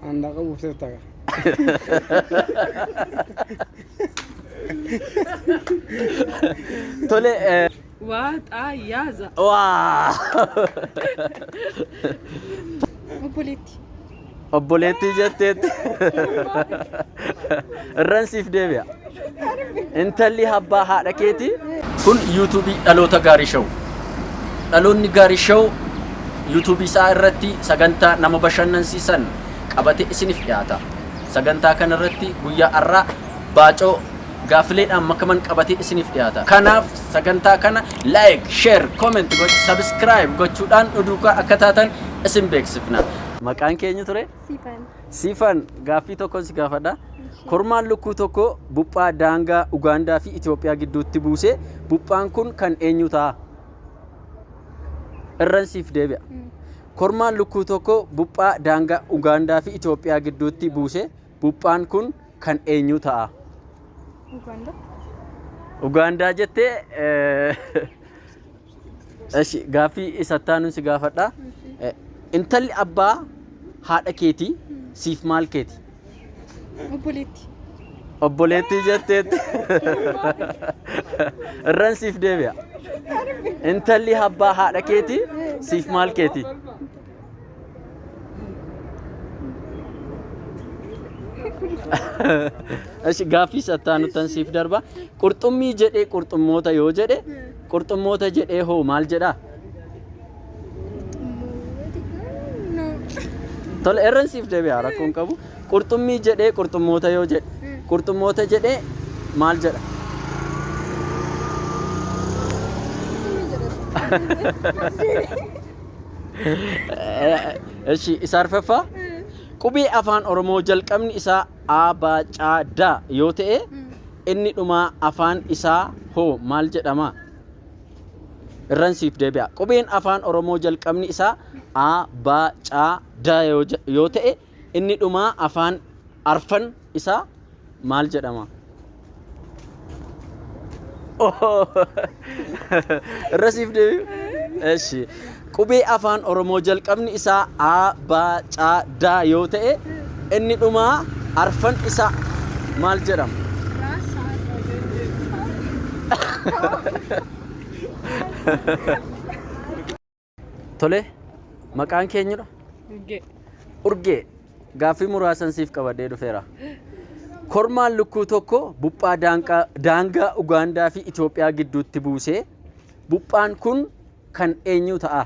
Handaaqa buuftee taga. Tole Waa xaa yaa za. waa Obboleetti. Obboleettii jetteetti. Irran siif deebi'a. Intalli abbaa haadha keetii. Kun yuutuubii dhaloota gaarii show. Dhaloonni gaarii show yuutuubii isaa irratti sagantaa nama bashannansiisan qabatee isiniif dhiyaata. Sagantaa kana irratti guyyaa har'aa baacoo gaafileedhaan makaman qabatee isiniif dhiyaata. Kanaaf sagantaa kana like, share, comment, subscribe gochuudhaan nu duukaa akka taatan isin beeksifna. Maqaan keenya ture? Siifan. Siifan gaaffii tokkon si gaafadha. Kormaan lukkuu tokko buphaa daangaa Ugaandaa fi Itoophiyaa gidduutti buuse. Buphaan kun kan eenyu ta'a? Irran siif deebi'a. Kormaan lukkuu tokko buphaa daangaa Ugaandaa fi Itoophiyaa gidduutti buuse. Buphaan kun kan eenyu ta'a? Ugaandaa. Ugaandaa jettee Eshi gaaffii isa aanuun si gaafadha. Intalli abbaa haadha keetii siif maal keeti? Obboleetti. Obboleettii jetteetti. Irran siif deebi'a. Intalli abbaa haadha keetii siif maal keeti? Eshi gaaffii isa aanuttan siif darba. Qurxummii jedhee qurxummoota yoo jedhe qurxummoota jedhee hoo maal jedhaa? No. Tole irran siif deebi'a rakkoon qabu. Qurxummii jedhee qurxummoota yoo jedhe qurxummoota jedhee maal jedha? Eshi isa arfaffaa qubee afaan Oromoo jalqabni isaa A B C D yoo ta'e inni dhumaa afaan isaa hoo maal jedhama? Irran siif deebi'a. Qubeen afaan Oromoo jalqabni isaa A B C D yoo ta'e inni dhumaa afaan arfan isaa maal jedhama? Irra siif deebi'u. Eshi. Qubee afaan Oromoo jalqabni isaa A, B, C, D yoo ta'e inni dhumaa arfan isaa maal jedhama? Tole, maqaan keenyudha? Urgee. Urgee, gaaffii muraasan siif qabadhee dhufeera. Kormaan lukkuu tokko buphaa daangaa Ugaandaa fi Itoophiyaa gidduutti buusee buphaan kun kan eenyu ta'a?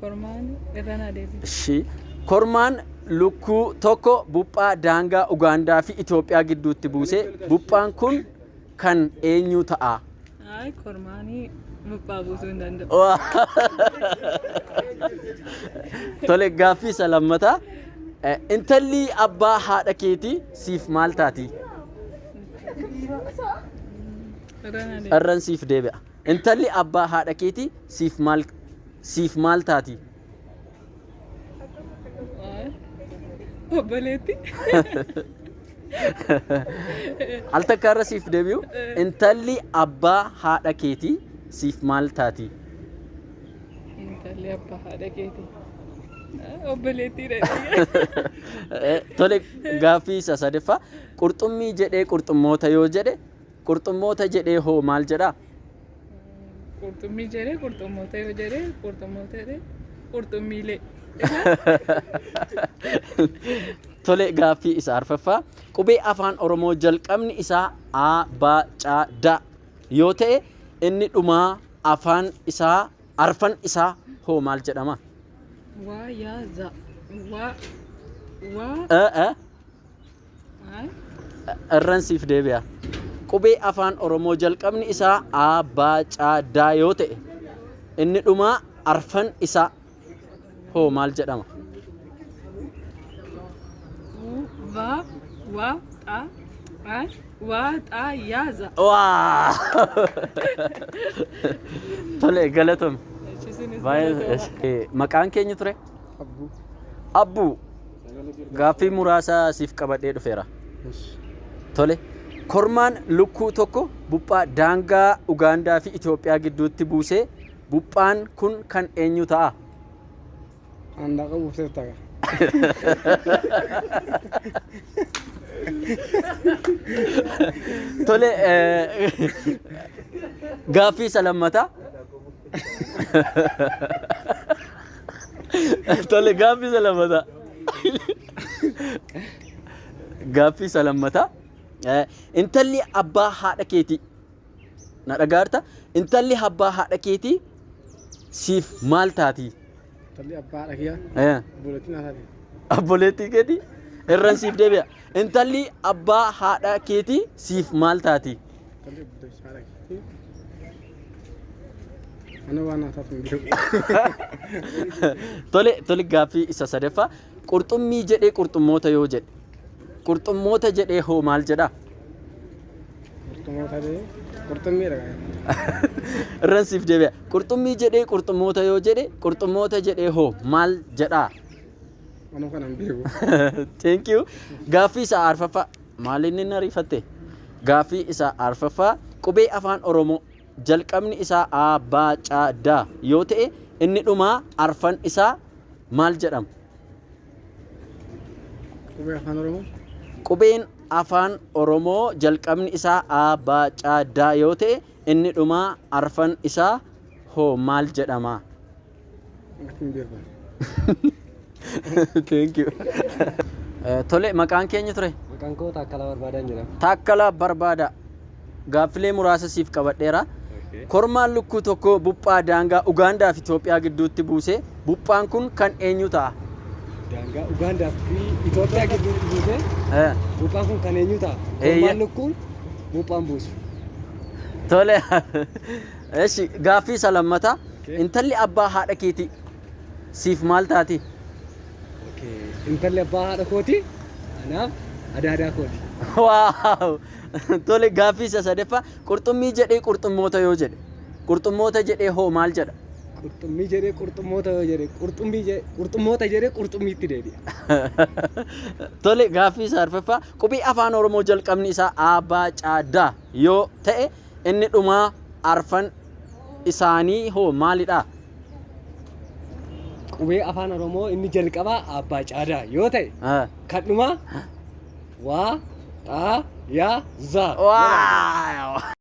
Kormaan irra naa deebi. Ishi. Kormaan lukkuu tokko buphaa daangaa Ugaandaa fi Itoophiyaa gidduutti buusee buphaan kun kan eenyu ta'a? Ay kormaanii buphaa buusuu hin danda'u. Tole gaaffii isa lammataa. Intalli abbaa haadha keetii siif maal taati? Irra naa deebi. Irran siif deebi'a. Intalli abbaa haadha keetii siif maal taati? Ay. Obboleetti. Al takka irra siif deebi'u. Intalli abbaa haadha keetii siif maal taati? Intalli abbaa haadha keeti. Obboleettii dha. Tole gaaffii isa sadaffaa. Qurxummii jedhee qurxummoota yoo jedhe qurxummoota jedhee hoo maal jedhaa? Qurxummii jedhee qurxummoota yoo jedhee qurxummoota jedhee qurxummiilee. Tole gaaffii isa arfaffaa. Qubee afaan Oromoo jalqabni isaa A, B, C, D yoo ta'e inni dhumaa afaan isaa arfan isaa hoo maal jedhama? Waa yaa za. Waa waa E, E, ay irran siif deebi'a. Qubee afaan Oromoo jalqabni isaa A, B, C, D yoo ta'e inni dhumaa arfan isaa hoo maal jedhama? U va wa xa ay waa xaa yaa za. Waa! Tole galatoomi. Isinis Baay'ee galatoomaa. Maqaan keenya ture? Abbuu. Abbuu gaaffii muraasa siif qabadhee dhufeera. Tole. Kormaan lukkuu tokko buphaa daangaa Ugaandaa fi Itoophiyaa gidduutti buusee buphaan kun kan eenyu ta'a? Handaaqa buuftee taga. Tole gaaffii isa lammataa. Tole gaaffii isa lammataa. Gaaffii isa lammataa. Intalli abbaa haadha keetii. Na dhagaarta? Intalli abbaa haadha keetii siif maal taati? Intalli abbaa haadha kiyyaa obboleettii naa taati. Obboleettii keetii? Irran siif deebi'a. Intalli abbaa haadha keetii siif maal taati? Intalli obboleessa haadha keetii. Ana waan naa taatu hin beeku. Tole tole gaaffii isa sadaffaa. Qurxummii jedhee qurxummoota yoo jedhe. Qurxummoota jedhee hoo maal jedhaa? Qurxummoota jedhee qurxummiidha. Irran siif deebi'a. Qurxummii jedhee qurxummoota yoo jedhe qurxummoota jedhee hoo maal jedhaa? Anuu kana hin beeku. Thank you. Gaaffii isa arfaffaa. Maal inni na ariifatte? Gaaffii isa arfaffaa. Qubee afaan Oromoo jalqabni isaa A, B, C, D yoo ta'e inni dhumaa arfan isaa maal jedhama? Qubee afaan Oromoo. Qubeen afaan Oromoo jalqabni isaa A, B, C, D yoo ta'e inni dhumaa arfan isaa hoo maal jedhama? Hin beeku. Thank you. Tole maqaan keenya ture? Maqaan koo Taakkalaa Barbaadaan jedhama. Taakkalaa Barbaadaa. Gaaffilee muraasa siif qabadheera. Kormaan lukkuu tokko buphaa daangaa Ugaandaa fi Itoophiyaa gidduutti buuse. Buphaan kun kan eenyu ta'a? Daangaa Ugaandaa fi Itoophiyaa gidduutti buuse. Buphaan kun kan eenyu ta'a? Eeyya. Kormaan lukkuun buphaan buusu. Tole. Eshi gaaffii isa lammataa. Intalli abbaa haadha keetii siif maal taati? Okay. Intalli abbaa haadha kooti anaaf adaadaa kooti. Waaw! Tole gaaffii isa sadaffaa qurxummii jedhee qurxummoota yoo jedhe qurxummoota jedhee hoo maal jedha? Qurxummii jedhee qurxummoota yoo jedhe qurxummii jedhee qurxummoota jedhee qurxummiitti deebi'a. Tole gaaffii isa arfaffaa qubee afaan Oromoo jalqabni isaa A B C D yoo ta'e inni dhumaa arfan isaanii hoo maalidha? Qubee afaan Oromoo inni jalqabaa abbaa caadaa yoo ta'e kan dhumaa waa xaa yaa zaa. Waaw!